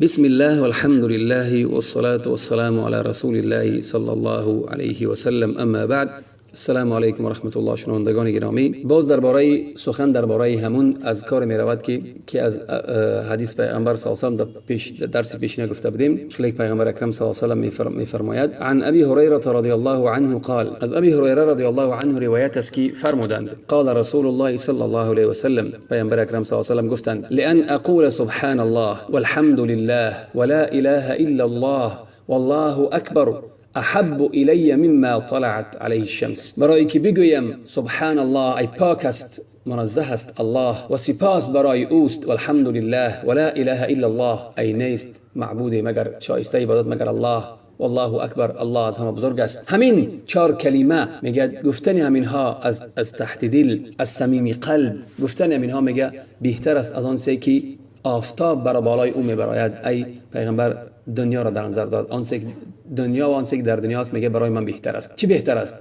بسم الله والحمد لله والصلاة والسلام على رسول الله صلى الله عليه وسلم، اما بعد. السلام علیکم و رحمت الله. شنوندگان گرامی، باز درباره سخن درباره همون اذکار می رود که از حدیث پیغمبر صلی الله علیه و در پیش درس پیشینه گفته بودیم. خلیق پیغمبر اکرم صلی الله علیه و می فرماید: عن ابی هریره رضی الله عنه قال، از ابی هریره رضی الله عنه روایت است که فرمودند: قال رسول الله صلی الله علیه و سلم، پیغمبر اکرم صلی الله علیه و سلم گفتند: لان اقول سبحان الله والحمد لله ولا اله الا الله والله اکبر احب الی مما طلعت علیه الشمس. برای که بگویم سبحان الله، ای پاک است، منزه است الله و سپاس برای اوست، و الحمد لله و لا اله الا الله، ای نیست معبود مگر شایسته عبادت مگر الله، والله اکبر، الله از همه بزرگ است. همین چهار کلمه میگه، گفتن همین ها از تحت دل، از صمیم قلب گفتن همین ها، میگه بهتر است از آن که آفتاب بر بالای او میبراید. ای پیغمبر دنیا را در نظر داد، آن که دنیا و آن که در دنیا است، میگه برای من بهتر است. چی بهتر است؟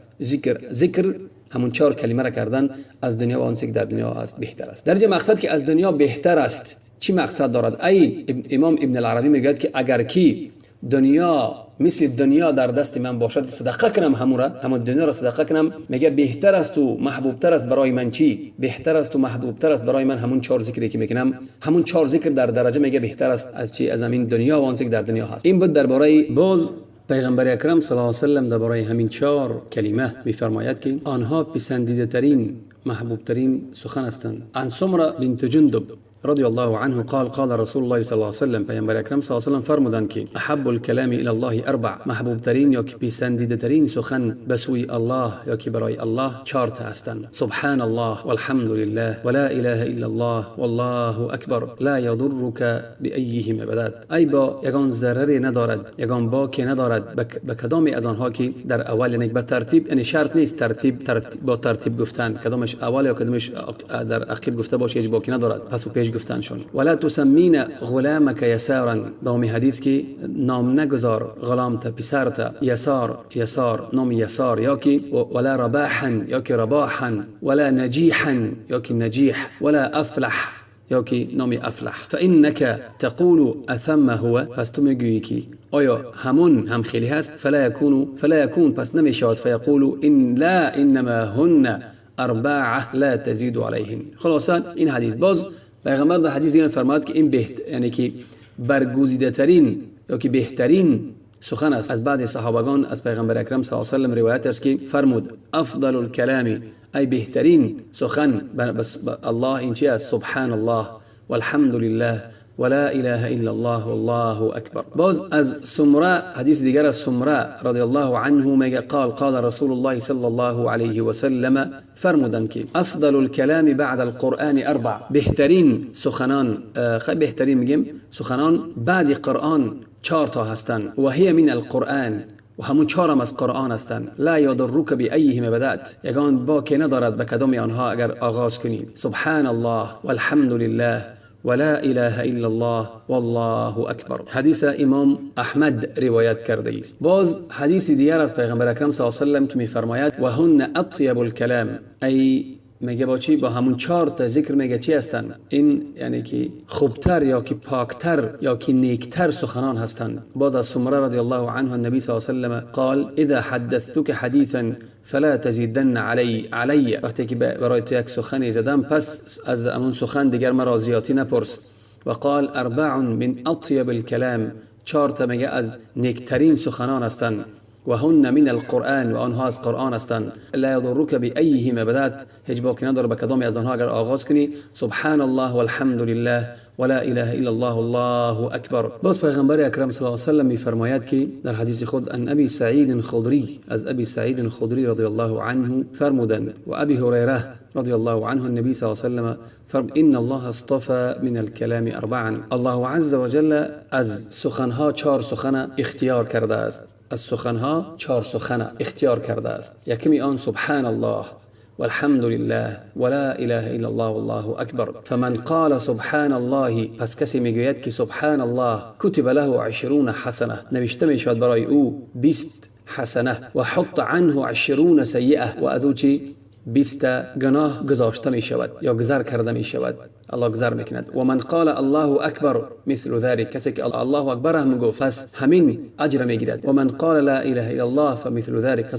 ذکر همون چهار کلمه را کردن از دنیا و آن که در دنیا است بهتر است. در مقصد که از دنیا بهتر است چی مقصد دارد؟ ای امام ابن العربی میگوید که اگر کی دنیا مثل دنیا در دست من باشد، صدقه کنم، همون را، همون دنیا را صدقه کنم، میگه بهتر است و محبوب تر است برای من. چی بهتر است و محبوب تر است برای من؟ همون چهار ذکری که میکنم، همون چهار ذکر در درجه میگه بهتر است از چی؟ از همین دنیا و آن که در دنیا هست. این بود درباره. باز پیغمبر اکرم صلی الله علیه و سلم درباره همین چهار کلمه میفرماید که آنها پسندیده ترین، محبوب ترین سخن هستند. عن سمره بنت جندب رضی الله عنه قال: قال رسول الله صلی الله علیه و سلم، پیامبر اکرم صلی الله علیه و سلم فرمودند که احب الكلام الى الله اربع، محبوب ترین یا که پسندیده ترین سخن به سوی الله یا که برای الله چهار تا هستند: سبحان الله والحمد لله ولا اله الا الله والله اکبر، لا یضرک بأیهما بدأت، ای با یگان ضرری ندارد، یگان باکی ندارد به کدامی از آنها که در اول، یعنی به ترتیب، یعنی شرط نیست ترتیب با ترتیب گفتن، کدامش اول یا کدامش در عقب گفته باشه هیچ باکی ندارد، پس و پیش گفتنشون. ولا تسمین غلامك یسارا، دومی حدیث که نام نگذار غلام تا، پسر تا، یسار، یسار، نام یسار، یا که ولا رباحا یا که رباحا، ولا نجیحا یا که نجیح، ولا افلح یا که نام افلح. فانك تقول اثم هو، پس تو میگویی که آیا همون هم خیلی هست؟ فلا يكون، فلا يكون، پس نمیشود. فیقول ان لا انما هن اربعه لا تزيد عليهن. خلاصه این حدیث، باز پیغمبر در حدیث دیگه فرماد که این یعنی که برگزیده ترین یا که بهترین سخن است. از بعضی صحابگان از پیغمبر اکرم صلی الله علیه و سلم روایت است که فرمود: افضل الكلام، ای بهترین سخن الله این چی است؟ سبحان الله والحمد لله ولا اله الا الله والله اکبر. باز از سمره، حدیث دیگر از سمره رضی الله عنه میگه: قال قال رسول الله صلی الله علیه و سلم، فرمودند که افضل الكلام بعد القرآن اربع، بهترین سخنان، خیلی بهترین میگیم سخنان بعد قرآن چهار تا هستند، و هي من القرآن، و همون چهار هم از قرآن هستند، لا یضرک بأیهما بدأت، یگان باکی ندارد به کدام آنها اگر آغاز کنی: سبحان الله والحمد لله ولا اله الا الله والله اکبر. حدیث امام احمد روایت کرده است. باز حدیث دیگر از پیغمبر اکرم صلی الله علیه و سلم که میفرماید: و هن اطیب الكلام، ای میگه با چی؟ با همون چهار تا ذکر میگه چی هستند این؟ یعنی که خوبتر یا که پاکتر یا که نیکتر سخنان هستند. باز از سمره رضی الله عنه النبی صلی الله علیه و سلم قال: اذا حدثتك حدیثا فلا تزیدن علی، وقتی که برای تو یک سخنی زدم، پس از امون سخن دیگر مرا زیاتی نپرس. و قال: اربع من اطیب الكلام، چهار تا میگه از نیکترین سخنان هستند، و هن من القرآن، و آنها از قرآن هستند، لا یضرک بأیهما بدأت، هیچ باکی نداره به کدامی از آنها اگر آغاز کنی: سبحان الله والحمد لله ولا اله الا الله والله اکبر. باز پیغمبر اکرم صلی الله علیه و سلم میفرماید که در حدیث خود: عن ابی سعید الخدری، از ابی سعید الخدری رضی الله عنه فرمودند و ابی هریره رضی الله عنه النبی صلی الله علیه و سلم فرم: ان الله اصطفى من الكلام اربعا، الله عز وجل از سخنها چهار سخن اختیار کرده است، از سخنها چهار سخن اختیار کرده است. یکمی آن سبحان الله والحمد لله ولا اله الا الله والله اکبر. فمن قال سبحان الله، پس کسی میگوید که سبحان الله، کتب له 20 حسنه، نوشته میشود برای او 20 حسنه، و حط عنه 20 سیئه، و از او چی؟ 20 گناه گذاشته می شود یا گذر کرده می شود، الله گذر میکند. و من قال الله اکبر مثل ذلك، کسی که الله اکبر هم گفت پس همین اجر میگیرد. و من قال لا اله الا الله فمثل ذلك،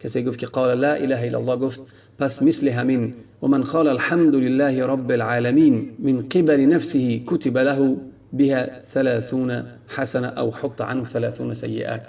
کسی گفت که قال لا اله الا الله گفت پس مثل همین. و من قال الحمد لله رب العالمین من قبل نفسه كتب له بها 30 حسنه او حط عنه 30 سیئه.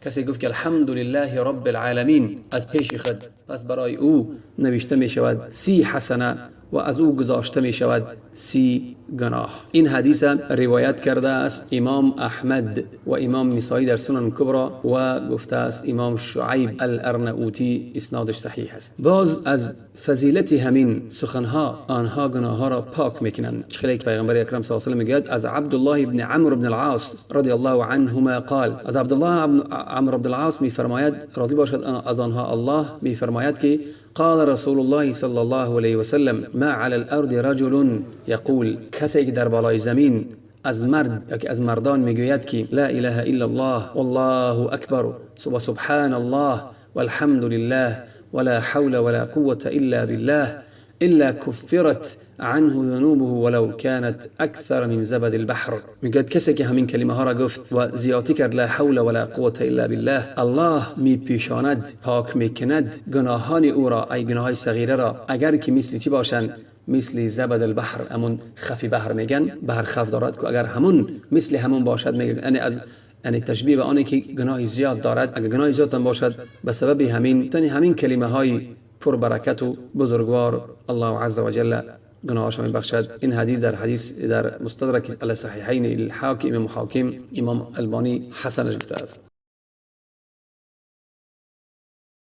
کسی گفت که الحمد لله رب العالمین از پیش خود، پس برای او نوشته می شود 30 حسنه و از او گذاشته می شود 30 گناه. این حدیث روایت کرده است امام احمد و امام نسائی در سنن کبرا و گفته است امام شعیب الارناؤوطی اسنادش صحیح است. باز از فضیلت همین سخنها آنها گناه ها را پاک میکنند. خیلی که پیغمبر اکرم صلی الله علیه و سلم میگوید از عبدالله ابن عمرو بن العاص رضی الله عنهما قال، از عبدالله ابن عمرو بن العاص میفرماید راضی باشد از آنها الله، میفرماید که قال رسول الله صلی الله علیه و سلم ما علی الارض رجل یقول، کسی که در بالای زمین از مرد یا که از مردان میگوید که لا اله الا الله والله اکبر و سبحان الله والحمد لله ولا حول ولا قوة الا بالله الا كفرت عنه ذنوبه ولو كانت اکثر من زبد البحر. میگوید کسی که همین کلمه ها را گفت و زیادی کرد لا حول ولا قوة الا بالله، الله میپیشاند، پاک میکند گناهان او را، ای گناه های صغیره را، اگر که مثل چی باشند؟ مثل زبد البحر، همون خفی بحر میگن، بحر خف دارد که اگر همون مثل همون باشد میگن، یعنی از یعنی تشبیه به آنی که گناه زیاد دارد، اگر گناه زیاد هم باشد به سبب همین تنی همین کلمه های پربرکت و بزرگوار الله عز وجل گناهاش میبخشد. این حدیث در حدیث در مستدرک علی صحیحین الحاکم، امام حاکم، امام البانی حسن گفته است.